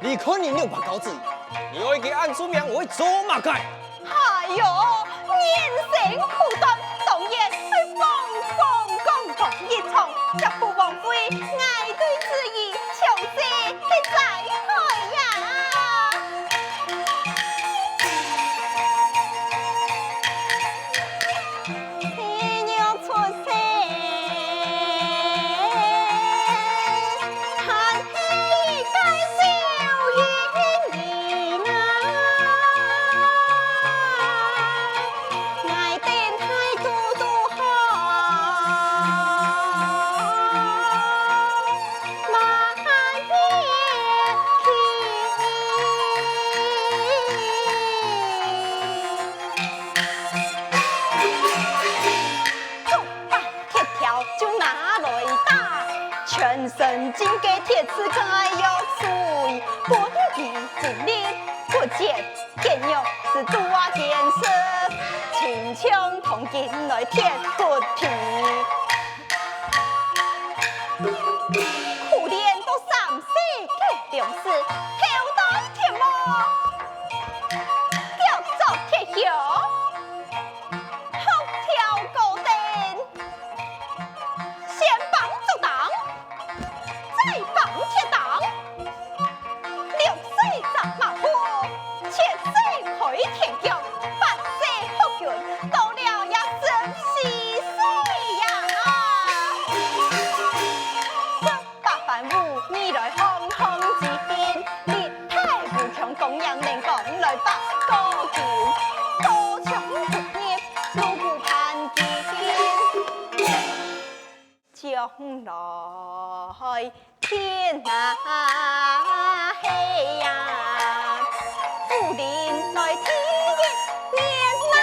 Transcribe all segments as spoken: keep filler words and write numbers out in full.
你看你兩把交椅，你愛佢恁出名，會做麼个？哎喲，人生苦短，當然愛風風光光一場，絕不枉費𠊎對子義從細个栽培呀！ 竹把鐵條就拿來打，全身盡个鐵刺該藥水，分佢精力骨節，堅肉是拄啊堅實，親像銅筋來鐵骨皮。苦練到三四个冬時，頭戴鐵帽，腳著鐵靴， 學跳高等，先挷竹釘，再挷鐵釘，六歲紮馬步，七歲開鐵腳，八歲學拳，到了也十四歲呀！ 八般武藝來䟘䟘之間，力大無窮，光陽能光來把古今，刀槍不入，爐骨盤根。將來天下係呀，武林來第一面啊！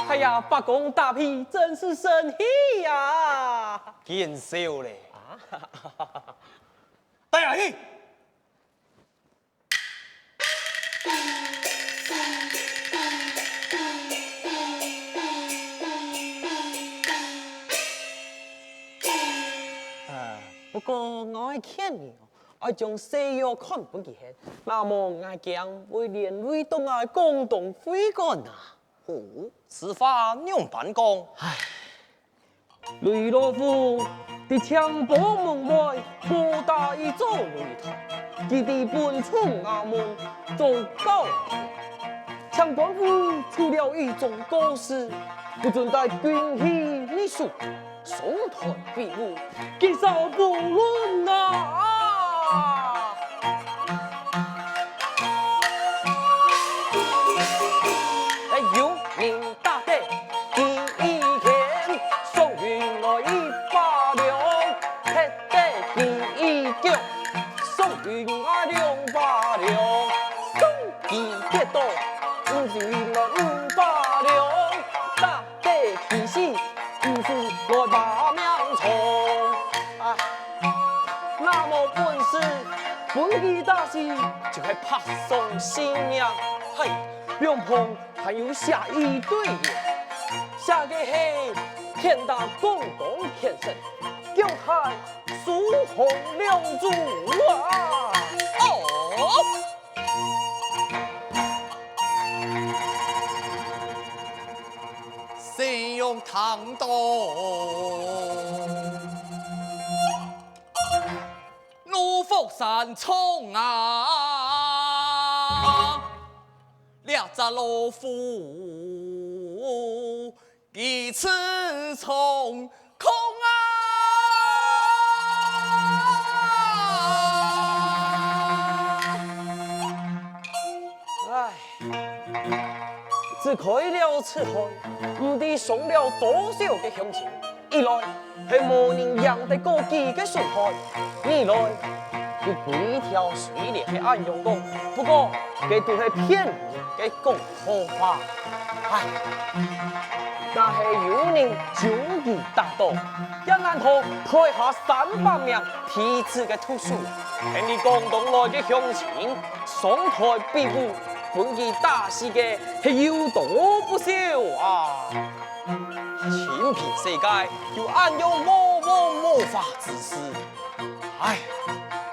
哎呀，伯公打屁真是生氣呀！見笑咧。啊？帶下去！啊，不過𠊎愛勸你哦，愛將細藥看分佢歇，若無𠊎驚會連累到𠊎廣東會館啊。 哦，此話仰般講？唉，雷老虎在青幫門外高搭一座擂台，佢在本處衙門做高堂。青幫戶出了一種告示，不准帶軍器入署， 上台比武，擊殺無論啊！哎，有人打得第一拳，送運來一百兩；踢得第一腳，送運啊兩百兩；送佢跌倒，送運來五百兩；打 得佢死，毋使來把命長。啊，若無本事，分佢打死，就係白送性命。嘿，兩旁還有寫一對聯，寫个係拳打廣東拳聖，腳踏蘇杭龍主啊！哦！ 細羊聽到，怒火山衝啊！這隻老虎 佢自從空啊！唉，開了此海，毋知傷了多少个鄉親。一來係無人贏得過佢个傷害，二來佢歸條雖然係恁樣講，不過該都係騙人个講好話。唉，若係有人將佢打倒，也難逃台下三百名弟子个毒手。係你廣東來个鄉親，上台比武，分佢打死个係有多不少啊！ 清貧世界有恁樣無王無法之事。唉，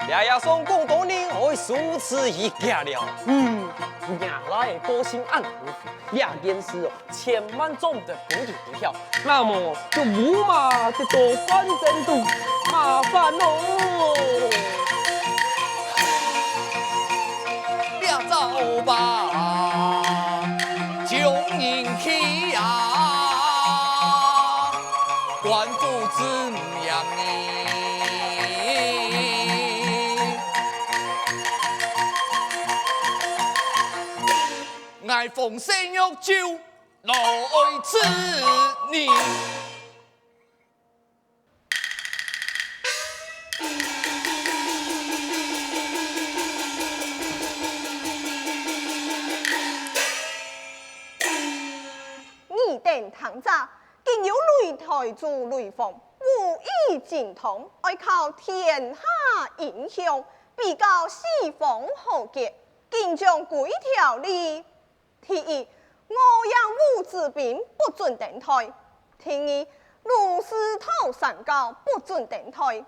這也算廣東人愛受此一劫了。嗯，若倈仔個性恁好，這件事哦，千萬做毋得分佢知曉。那麼就無嘛得到官真肚，麻煩咯。 這隻惡霸將人欺啊，官府之命呢？𠊎封神玉就來處理。 你等聽著，今有擂台主擂方，武藝精通，愛靠天下英雄，比較四方豪傑，緊將規條例。 第一，五營五子兵不准登台。第二，儒士討山教不准登台。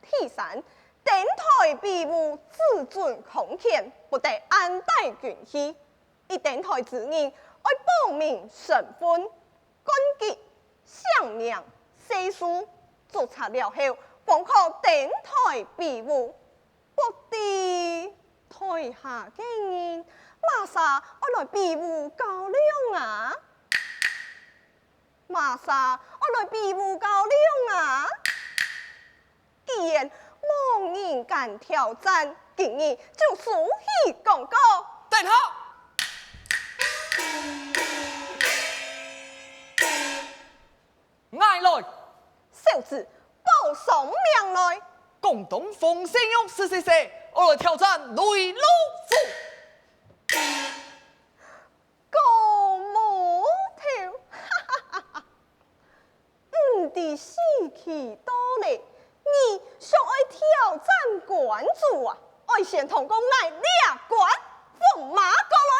第三，登台比武只准康乾，不得暗帶軍器。一登台之人，愛報明身份、官職、姓名、歲數，註冊了後，方可登台比武。 不知台下个人，麼儕愛來比武較量啊？麼儕愛來比武較量啊？既然無人敢挑戰，今日就輸起講過。等下！𠊎來！ 小子，報上名來！廣東封神玉是誰？我來挑戰雷老虎！講無頭，哈哈哈哈！毋知死期到咧，你想愛挑戰關主啊？ 愛先通過𠊎這關，放馬過來！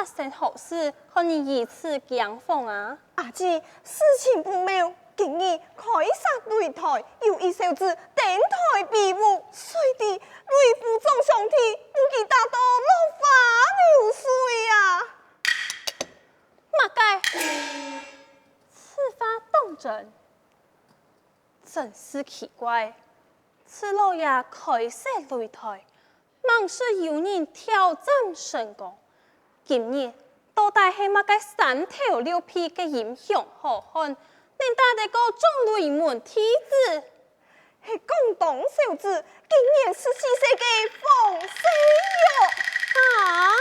發生何事，看你如此驚慌啊？阿姊，事情不妙，今日開設擂台，有一小子登台比武，誰知擂壺撞上地，分佢打到落花流水啊！麼个？此話當真？真是奇怪，自老爺開設擂台， 吂識有人挑戰成功。今日到底係麼个三頭六臂个英雄好漢，能打得過眾雷門弟子？係廣東小子，今年十四歲个黃星玉。啊？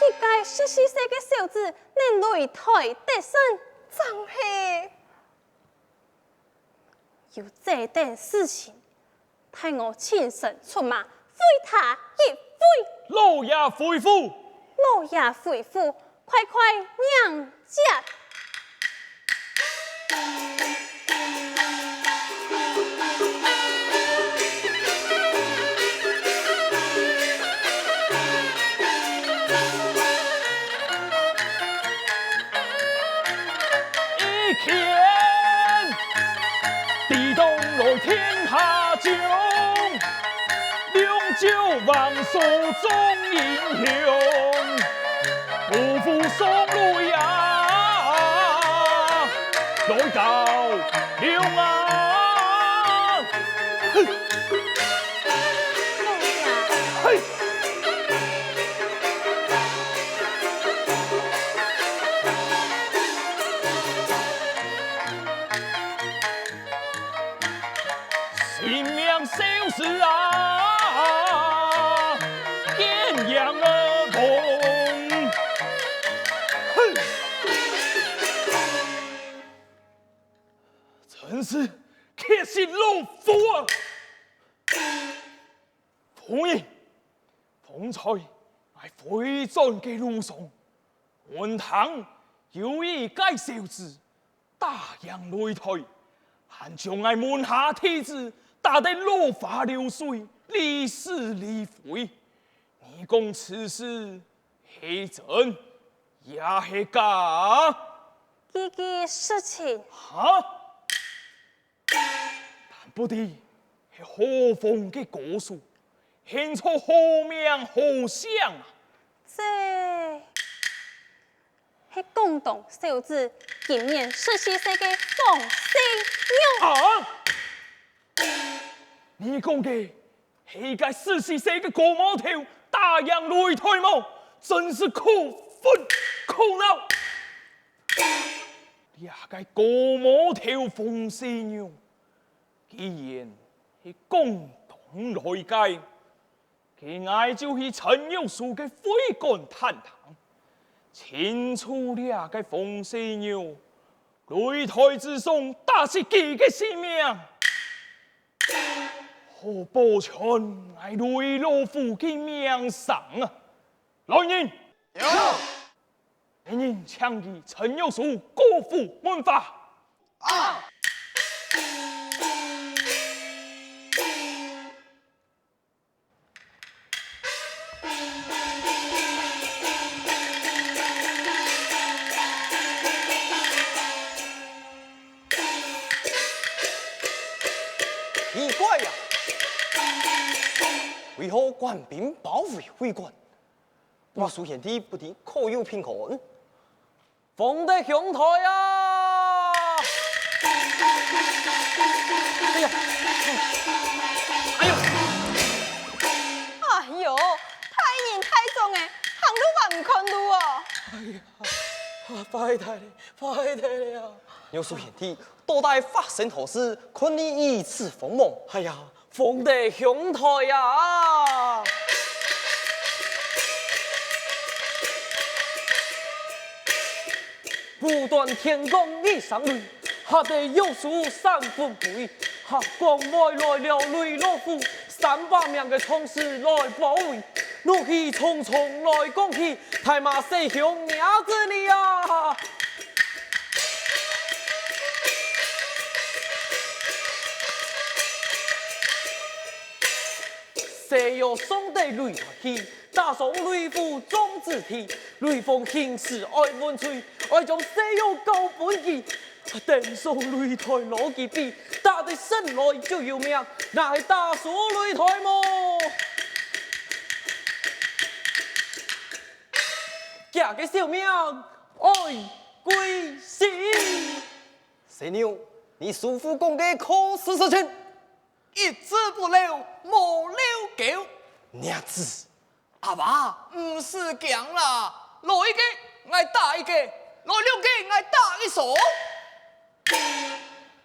一个十四歲个小子能擂台得勝？正係。有這等事情， 待我親身出馬，會他一會。老爺吩咐。老爺吩咐，快快迎接。一拳！ 抵挡來天下將，兩招橫掃眾英雄，步步上擂啊，來到了啊！嘿！嘿！ 性命消失啊，见影儿红。哼！真是铁石老虎啊！夫人，方才在回转个路上，闻听有一个小子 打贏擂台，還將𠊎門下弟子打得落花流水，離是離非。你講此事係真也係假？這个事情，哈？但不知係何方个高手，現在何名何姓啊？這 係廣東小子，今年十四歲个黃星玉。啊！你講个係該十四歲个高毛頭打贏擂台無？真是可恨可惱！這个高毛頭黃星玉，既然係廣東來个， 該𠊎就去陳玉書个會館探聽，清楚這个黃星玉擂台之上打失佢个性命，好保全𠊎雷老虎个名聲啊！來人！有！來人，請佢陳玉書過府問話。啊！ 奇怪呀，為何官兵包圍會館，玉書賢弟不知可有平安？ 方德兄台啊！哎呀，哎呦！哎呦，大人大壯个，行路還毋看路哦！哎呀，啊，壞忒了，壞忒了啊！玉書賢弟，到底發生何事，看你如此慌忙？哎呀， 方德兄台啊！不斷天降一聲雷，嚇得玉書三魂飛，嚇講外來了雷老虎，三百名个將士來包圍，怒氣沖沖來講起，大罵四兄娘子哩啊！ 誰料上得擂台去，打上擂鼓眾子弟，擂方興時愛問罪，愛將細玉交分佢。等上擂台摎佢比，打得勝來就有命，若係打輸擂台無，厥个小命愛歸西。 細牛，你師父講个可是實情？一字不漏，無漏狗。娘子，阿爸，毋使驚啦，來一个，𠊎打一个；來兩个，𠊎打一雙。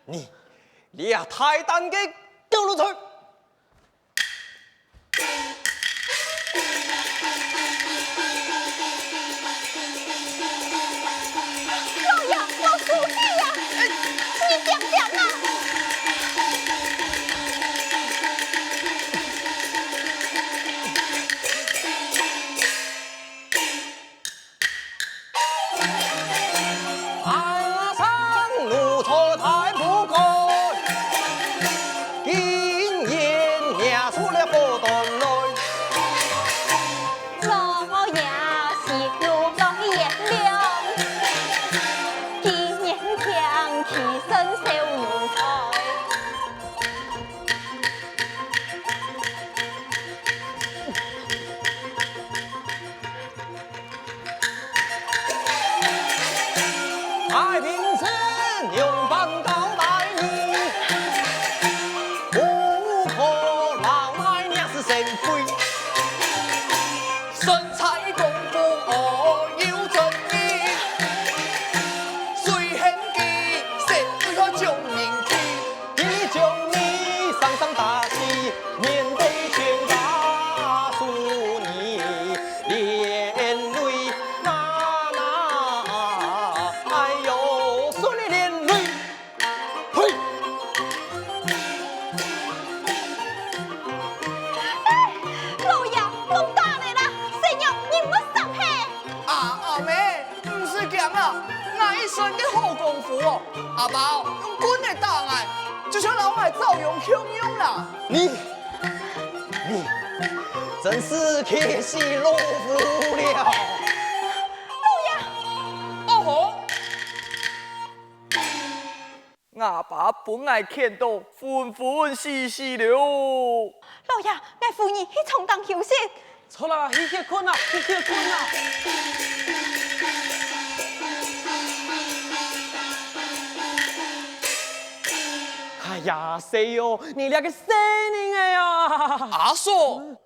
你，這大膽个狗奴才！ 老爺，老師，哎呀，你點點啊！老爺，莫打了啦，細玉，你莫傷氣。啊，阿姆， 毋使驚啊，𠊎一身个好功夫哦！阿爸用棍仔打𠊎，就像摎𠊎遭殃共樣啦！你，你，真是氣死老夫了！老爺！哦吼！ 吾爸分𠊎譴到昏昏死死了。老爺，𠊎扶你去床頂休息。著啦，去歇睏啦，去歇睏啦。哎呀，細玉，你這个細人仔啊！阿嫂，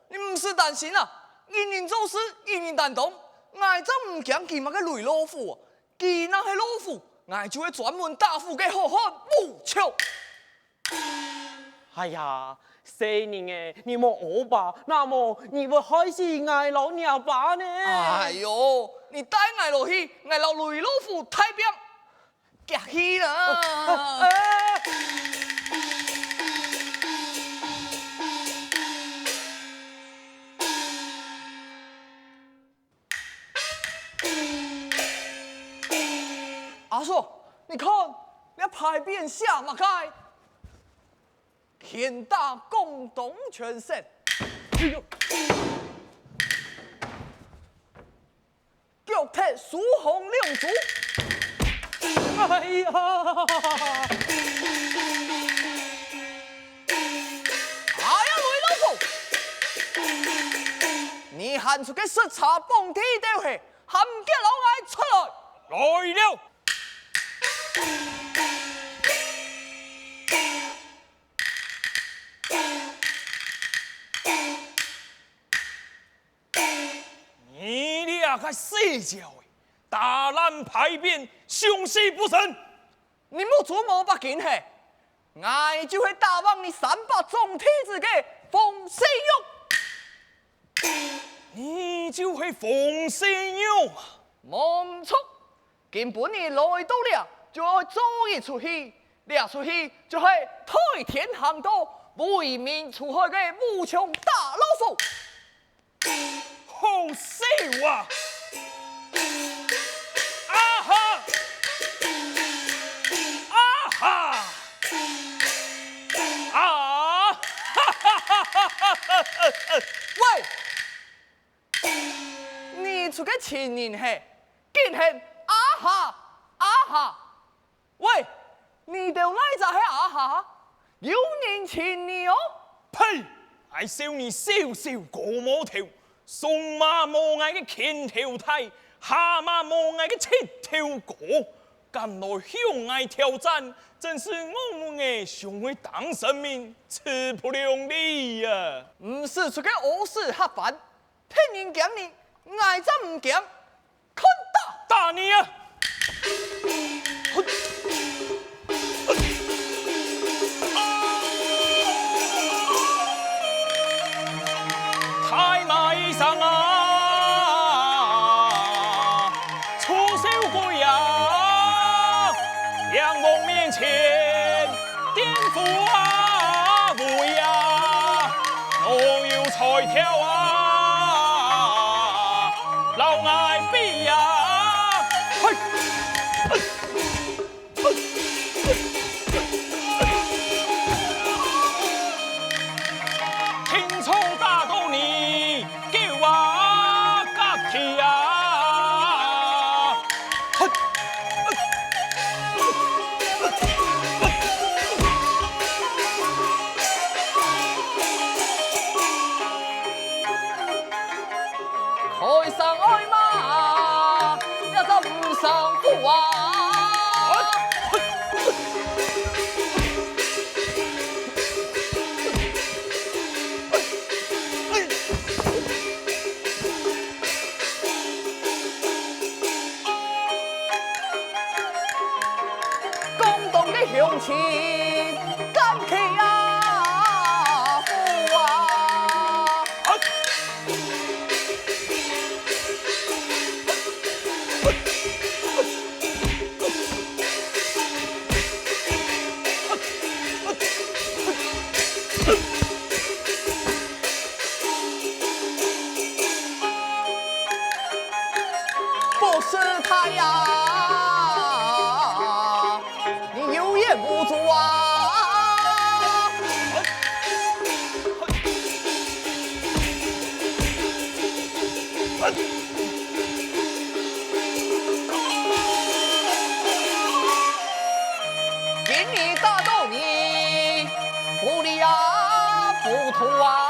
你毋使擔心啊，一人做事，一人擔當，𠊎正毋驚佢麼个雷老虎。 佢若係老虎，𠊎就係專門打虎个好漢武松。哎呀，細人仔，你莫阿爸，若無你會害死𠊎摎若爸呢。哎喲，你帶𠊎落去，𠊎摎雷老虎大拚，遽去啦！阿叔，你看，這牌匾寫麼个？拳打廣東全省。哎喲！腳踢蘇杭兩州。哎呀！ 哎呀，雷老虎！你還出去食茶傍地兜嘿，還毋遽摎𠊎出來！來了！你這个死鳥仔，打爛牌匾，上死不成！你目珠無擘金嘿！ 𠊎就係打橫你三百眾弟子个方世玉。你就係方世玉啊？無毋著，今晡日來到這，就愛做一齣戲，這齣戲就係替天行道、為民除害个武松打老虎。 好笑啊！啊哈！啊哈！啊！喂！个情人嘿，竟然啊哈啊哈！喂，你兜哪隻係啊哈？有人情義哦？呸！𠊎笑你小小哥無頭，上嘛無𠊎个拳頭大，下嘛無𠊎个膝頭高，敢來向𠊎挑戰，真是戇戇仔想愛當神明，自不量力啊！毋使出个屙屎下飯， 別人驚你，𠊎正毋驚。看打！打你啊！大蟒衣裳啊，臭梢鬼啊，梁王面前 顛覆啊，威啊，我有才調啊，摎𠊎比啊！嘿！輕重打到你，狗啊，甲去啊！嘿！ 開聲愛罵，也就毋成苦啊！ 廣東个鄉親，敢去啊，苦啊！博士太啊，你有眼無珠啊！ 今日打到你糊里啊糊塗啊！